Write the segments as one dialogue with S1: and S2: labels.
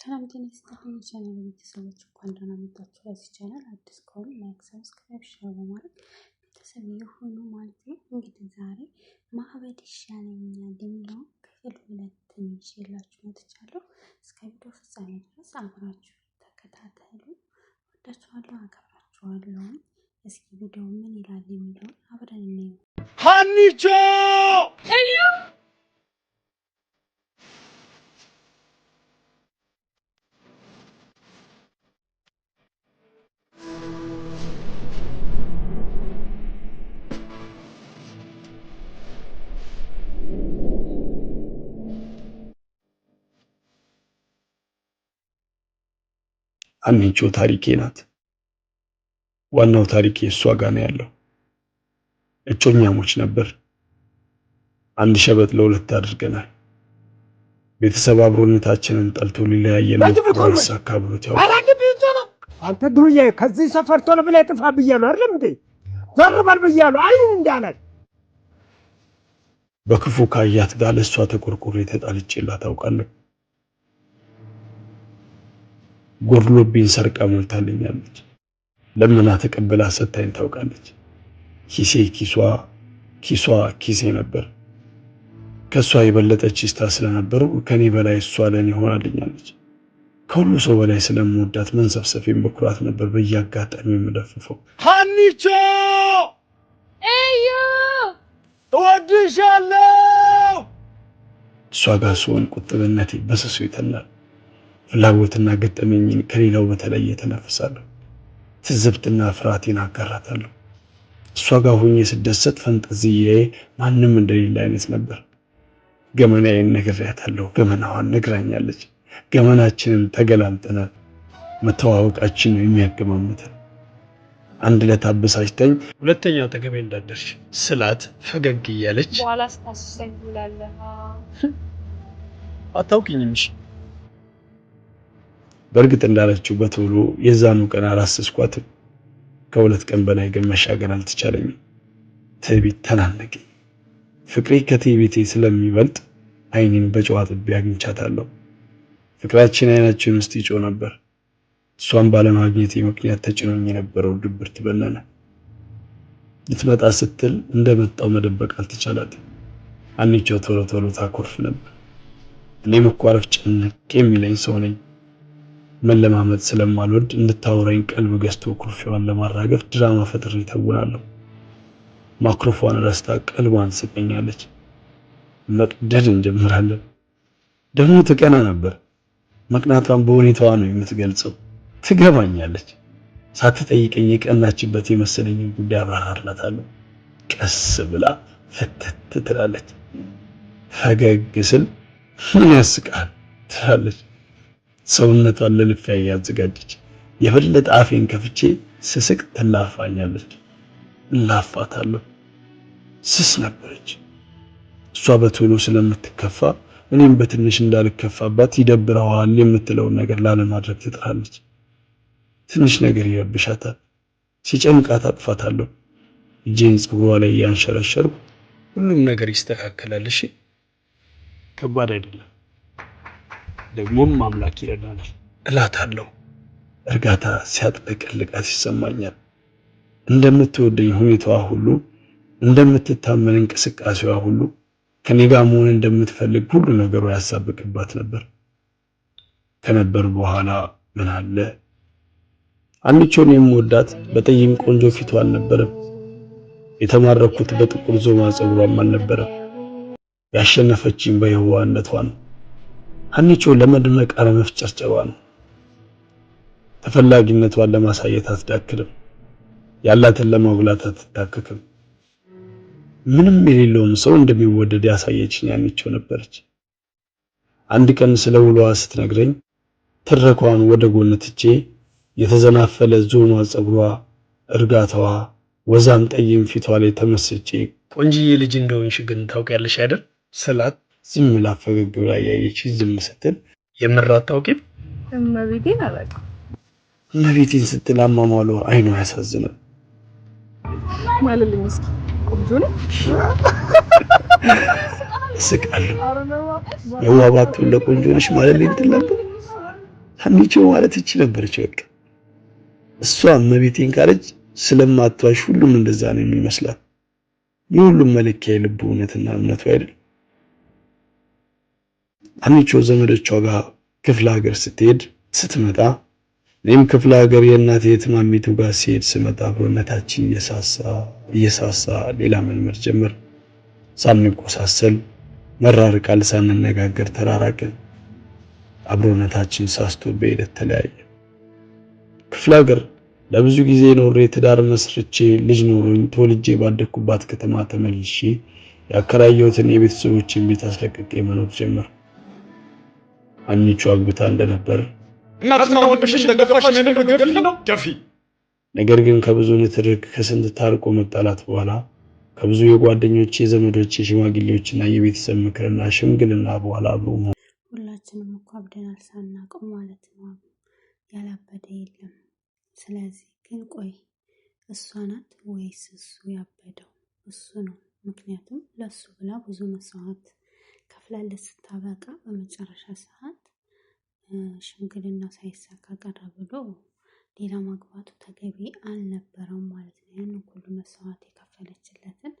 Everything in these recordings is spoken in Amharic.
S1: ሰላም ጤና ይስጥልኝ የቻናል ቤተሰቦች እንኳን ደህና መጣችሁ። ለዚህ ቻናል አዲስ ከሆኑ like፣ subscribe፣ share በማድረግ ቤተሰብ የሆኑ ማለት ነው። እንግዲህ ዛሬ ማበድ ይሻለኛል የሚለውን ክፍል 2 ይዤላችሁ መጥቻለሁ። እስከ ቪዲዮ ፍጻሜ ድረስ አብራችሁ ተከታተሉ። ወዳችኋለሁ፣ አከብራችኋለሁ። እስኪ ቪዲዮ ምን ይላል የሚለውን አብረን እንየው።
S2: ሀኒቾ ሀኒቾ ታሪኬ ናት። ዋናው ታሪኬ እሷ ጋር ነው ያለው። እጮኛሞች ነበር። አንድ ሸበጥ ለሁለት አድርገናል። ቤተሰብ አብሮነታችንን ጠልቶ ሊለያየን ሞክሮ አልሳካ ብሎት ያውቃል።
S3: አንተ ዱርዬ ከዚህ ሰፈር ቶሎ ብለህ ጥፋ ብያለሁ አይደለም እንዴ? ዞር በል ብያለሁ። አይን እንዳላል
S2: በክፉ ካያት ጋር ለእሷ ተቆርቆሬ ተጣልቼላት አውቃለሁ። ጎድሎብኝ ሰርቃ ሞልታልኛለች። ለምና ተቀብላ ሰታኝ ታውቃለች። ኪሴ ኪሷ፣ ኪሷ ኪሴ ነበር። ከእሷ የበለጠ ቺስታ ስለነበሩ ከኔ በላይ እሷ ለኔ ሆናልኛለች። ከሁሉ ሰው በላይ ስለምወዳት መንሰፍሰፌን በኩራት ነበር በየአጋጣሚው የምለፍፈው። ሀኒቾ
S4: እዩ
S2: እወድሻለሁ። እሷ ጋር ስሆን ቁጥብነቴ በስሱ ይተናል። ፍላጎትና ገጠመኝን ከሌላው በተለየ ተነፍሳለሁ። ትዝብትና ፍርሃቴን አጋራታለሁ። እሷ ጋር ሆኜ ስደሰት ፈንጠዝያዬ ማንም እንደሌለ አይነት ነበር። ገመናዬን ነግሬያታለሁ። ገመናዋን ነግራኛለች። ገመናችንን ተገላልጠናል። መተዋወቃችን ነው የሚያገማምተን። አንድ ዕለት አበሳጭተኝ ሁለተኛው አጠገቤ እንዳትደርሽ ስላት ፈገግ እያለች
S4: በኋላ ስታስሰኝ ትውላለህ።
S2: አታውቂኝም። እሺ በእርግጥ እንዳለችው በቶሎ የዛኑ ቀን አላሰስኳትም። ከ2 ቀን በላይ ግን መሻገር አልተቻለኝም። ትዕቢት ተናነቀኝ። ፍቅሬ ከትዕቢቴ ስለሚበልጥ አይኔን በጨው አጥቤ አግኝቻታለሁ። ፍቅራችን አይናችን ውስጥ ይጮህ ነበር። እሷን ባለማግኘቴ ምክንያት ተጭኖኝ የነበረው ድብርት በነነ። ልትመጣ ስትል እንደመጣው መደበቅ አልተቻላትም። ሀኒቾ ቶሎ ቶሎ ታኮርፍ ነበር። እኔ መኳረፍ ጭንቅ የሚለኝ ሰው ነኝ። መለማመጥ ስለማልወድ እንድታወራኝ ቀልብ ገዝቶ ኩርፊዋን ለማራገፍ ድራማ ፈጥሬ ተውናለሁ። ማክሮፏን ረስታ ቀልቧን ትስቀኛለች። መቅደድ እንጀምራለን። ደግሞ ትቀና ነበር። መቅናቷን በሁኔታዋ ነው የምትገልጸው። ትገባኛለች። ሳትጠይቀኝ የቀናችበት የመሰለኝን ጉዳይ አብራራላታለሁ። ቀስ ብላ ፈተት ትላለች። ፈገግ ስል ምን ያስቃል ትላለች። ሰውነቷን ለልፊያ እያዘጋጀች የበለጠ አፌን ከፍቼ ስስቅ ትላፋኛለች። እላፋታለሁ። ስስ ነበረች። እሷ በቶሎ ስለምትከፋ እኔም በትንሽ እንዳልከፋባት ይደብረዋል የምትለውን ነገር ላለማድረግ ትጥራለች። ትንሽ ነገር ይረብሻታል። ሲጨንቃት አቅፋታለሁ። እጄን ፀጉሯ ላይ እያንሸረሸርኩ ሁሉም ነገር ይስተካከላል፣ እሺ ከባድ አይደለም፣ ደግሞም አምላክ ይረዳናል እላታለሁ። እርጋታ ሲያጥለቀልቃት ይሰማኛል። እንደምትወደኝ ሁኔታዋ ሁሉ፣ እንደምትታመን እንቅስቃሴዋ ሁሉ፣ ከኔ ጋር መሆን እንደምትፈልግ ሁሉ ነገሯ ያሳብቅባት ነበር። ከነበር በኋላ ምን አለ? ሀኒቾን የምወዳት በጠይም ቆንጆ ፊቷ አልነበረም። የተማረኩት በጥቁር ዞማ ፀጉሯም አልነበረም። ያሸነፈችኝ በየዋህነቷ ነው። ሀኒቾ ለመድመቅ አለመፍጨርጨሯ ነው። ተፈላጊነቷን ለማሳየት አትዳክርም። ያላትን ለማጉላት አትታከክም። ምንም የሌለውም ሰው እንደሚወደድ ያሳየችኝ ሀኒቾ ነበረች። አንድ ቀን ስለ ውሎዋ ስትነግረኝ ትረኳን ወደ ጎን ትቼ የተዘናፈለ ዞማ ፀጉሯ፣ እርጋታዋ፣ ወዛም ጠይም ፊቷ ላይ ተመስጬ ቆንጅዬ ልጅ እንደሆንሽ ግን ታውቂያለሽ አይደል ስላት ዝም ብላ ፈገግ ብላ እያየች ዝም ስትል የምር አታውቂም?
S4: እመቤቴን አላውቅም።
S2: እመቤቴን ስትል አሟሟሏ አይኗ ያሳዝናል።
S4: ማለልኝ እስኪ ቆንጆ ነው።
S2: እስቃለሁ። የዋባቱን ለቆንጆ ነሽ ማለልኝ ትል ነበር። ሀኒቾ ማለት እቺ ነበረች። በቃ እሷ እመቤቴን ካለች ስለማትዋሽ ሁሉም እንደዛ ነው የሚመስላት። የሁሉም መለኪያ የልቡ እውነትና እምነቱ አይደል? ሀኒቾ ዘመዶቿ ጋር ክፍለ ሀገር ስትሄድ ስትመጣ እኔም ክፍለ ሀገር የእናቴ የትማሚቱ ጋር ሲሄድ ስመጣ አብሮነታችን እየሳሳ እየሳሳ ሌላ መልመድ ጀመር። ሳንቆሳሰል መራር ቃል ሳንነጋገር ተራራቅን። አብሮነታችን ሳስቶ በሂደት ተለያየ። ክፍለ ሀገር ለብዙ ጊዜ ኖሬ ትዳር መስርቼ ልጅ ኖሮኝ ተወልጄ ባደግኩባት ከተማ ተመልሼ ያከራየሁትን የቤተሰቦችን ቤት አስለቅቄ መኖር ጀመር። ሀኒቾ አግብታ እንደነበር
S5: እናትና ወንድምሽ እንደገፋሽ እኔን ልትገድል ነው? ደፊ።
S2: ነገር ግን ከብዙ ንትርክ ከስንት ታርቆ መጣላት በኋላ ከብዙ የጓደኞቼ የዘመዶቼ ሽማግሌዎችና የቤተሰብ ምክርና ሽምግልና በኋላ አብሮ መሆን
S1: ሁላችንም እኮ አብደናል ሳናውቀው ማለት ነው። ያላበደ የለም። ስለዚህ ግን ቆይ እሷ ናት ወይስ እሱ ያበደው? እሱ ነው። ምክንያቱም ለእሱ ብላ ብዙ መስዋዕት ከፍላለች። ስታበቃ በመጨረሻ ሰዓት ሽምግልና ሳይሳካ ቀረ ብሎ ሌላ ማግባቱ ተገቢ አልነበረም ማለት ነው። ያንን ሁሉ መስዋዕት የከፈለችለትን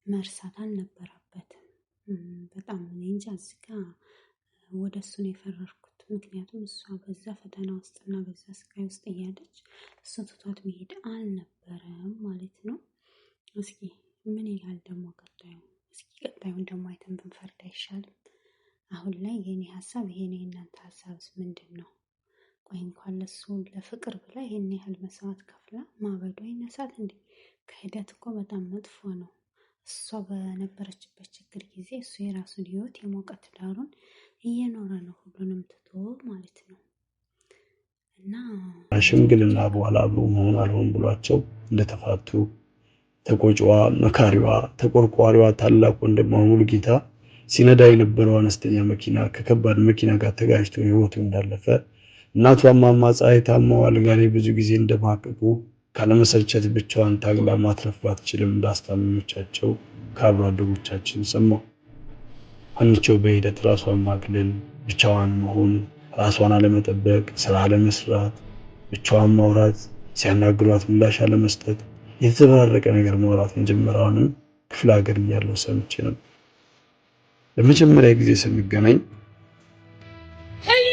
S1: መርሳት አልነበረበትም። በጣም እኔ እንጃ እዚህ ጋ ወደ እሱ ነው የፈረርኩት። ምክንያቱም እሷ በዛ ፈተና ውስጥና በዛ ስቃይ ውስጥ እያለች እሱ ትቷት መሄድ አልነበረም ማለት ነው። እስኪ ምን ይላል ደግሞ ቀጣዩ? እስኪ ቀጣዩን ደግሞ አይተን ብንፈርድ አይሻልም? አሁን ላይ የኔ ሀሳብ ይሄ ነው። የእናንተ ሀሳብስ ምንድን ነው? ቆይ እንኳን ለሱ ለፍቅር ብላ ይሄን ያህል መስዋዕት ከፍላ ማበዷ ይነሳት እንዴ? ክህደት እኮ በጣም መጥፎ ነው። እሷ በነበረችበት ችግር ጊዜ እሱ የራሱን ህይወት የሞቀ ትዳሩን እየኖረ ነው፣ ሁሉንም ትቶ ማለት ነው። እና
S2: ሽምግልና በኋላ አብሮ መሆን አልሆን ብሏቸው እንደተፋቱ ተቆጪዋ፣ መካሪዋ፣ ተቆርቋሪዋ ታላቅ ወንድሟ ሙሉጌታ ሲነዳ የነበረው አነስተኛ መኪና ከከባድ መኪና ጋር ተጋጭቶ ህይወቱ እንዳለፈ እናቷ እማማ ፀሐይ ታመው አልጋ ላይ ብዙ ጊዜ እንደማቀቁ ካለመሰልቸት ብቻዋን ታግላ ማትረፍ ባትችልም እንዳስታመመቻቸው ከአብሮ አደጎቻችን ሰማሁ። ሀኒቾ በሂደት ራሷን ማግለል፣ ብቻዋን መሆን፣ ራሷን አለመጠበቅ፣ ስራ አለመስራት፣ ብቻዋን ማውራት፣ ሲያናግሯት ምላሽ አለመስጠት፣ የተዘበራረቀ ነገር ማውራት መጀመሪያውንም ክፍለ ሀገር እያለሁ ሰምቼ ነበር። ለመጀመሪያ ጊዜ ስንገናኝ
S4: እዩ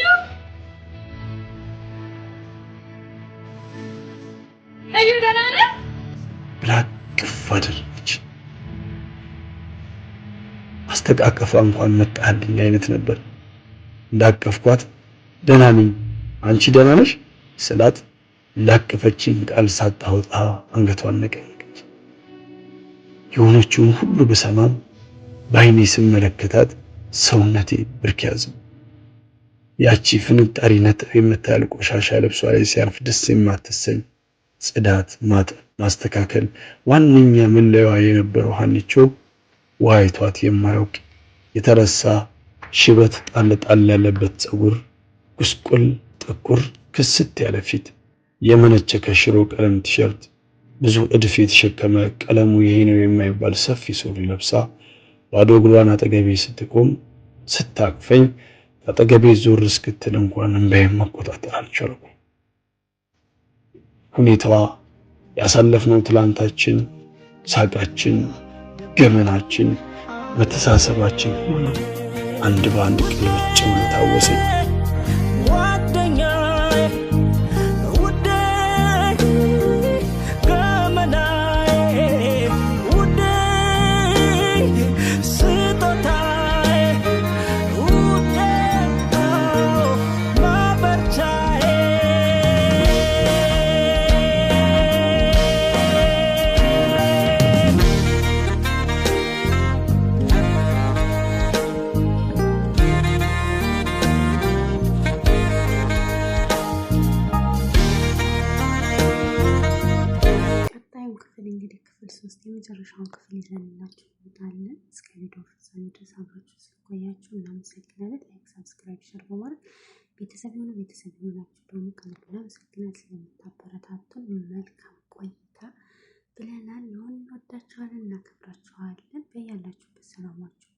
S4: እዩ፣ ደህና ነህ?
S2: ብላ እቅፍ አደረገች። አስተቃቀፏ እንኳን መጣልኝ አይነት ነበር። እንዳቀፍኳት ደህና ነኝ፣ አንቺ ደህና ነሽ ስላት እንዳቀፈችኝ ቃል ሳታወጣ አንገቷን ነቀነቀች። የሆነችውን ሁሉ ብሰማም በዓይኔ ስመለከታት ሰውነቴ ብርክ ያዘው። ያቺ ፍንጣሪ ነጥብ የምታህል ቆሻሻ ልብሷ ላይ ሲያርፍ ደስ የማትሰኝ ጽዳት፣ ማጠብ፣ ማስተካከል ዋነኛ መለያዋ የነበረው ሀኒቾ ውሃ አይቷት የማያውቅ የተረሳ ሽበት ጣል ጣል ያለበት ፀጉር፣ ጉስቁል ጥቁር ክስት ያለ ፊት፣ የመነቸከ ሽሮ ቀለም ቲሸርት፣ ብዙ እድፍ የተሸከመ ቀለሙ ይሄ ነው የማይባል ሰፊ ሱሪ ለብሳ ባዶ እግሯን አጠገቤ ስትቆም ስታቅፈኝ አጠገቤ ዞር እስክትል እንኳን እንባዬን መቆጣጠር አልቻልኩም። ሁኔታዋ፣ ያሳለፍነው ትላንታችን፣ ሳቃችን፣ ገመናችን፣ መተሳሰባችን ሁሉ አንድ በአንድ ቅልብጭ ብሎ ታወሰኝ።
S6: ጓደኛዬ ውዴ ገመናዬ ውዴ ስጦታዬ ውዴ ማበርቻዬ።
S1: ቀጣዩን ክፍል እንግዲህ ክፍል 3 የመጨረሻውን ክፍል ይዘንላችሁ እንመጣለን። እስከ ቪዲዮ ፍጻሜ ድረስ አብራችሁ ስለቆያችሁ እናመሰግናለን። like፣ subscribe፣ share በማድረግ ቤተሰብ የሆኑ ቤተሰብ የሆናችሁ ደግሞ ከልብ እናመሰግናለን ስለምታበረታቱን። መልካም ቆይታ ብለናል። እንወዳችኋለን፣ እናከብራችኋለን። በያላችሁበት ሰላማችሁ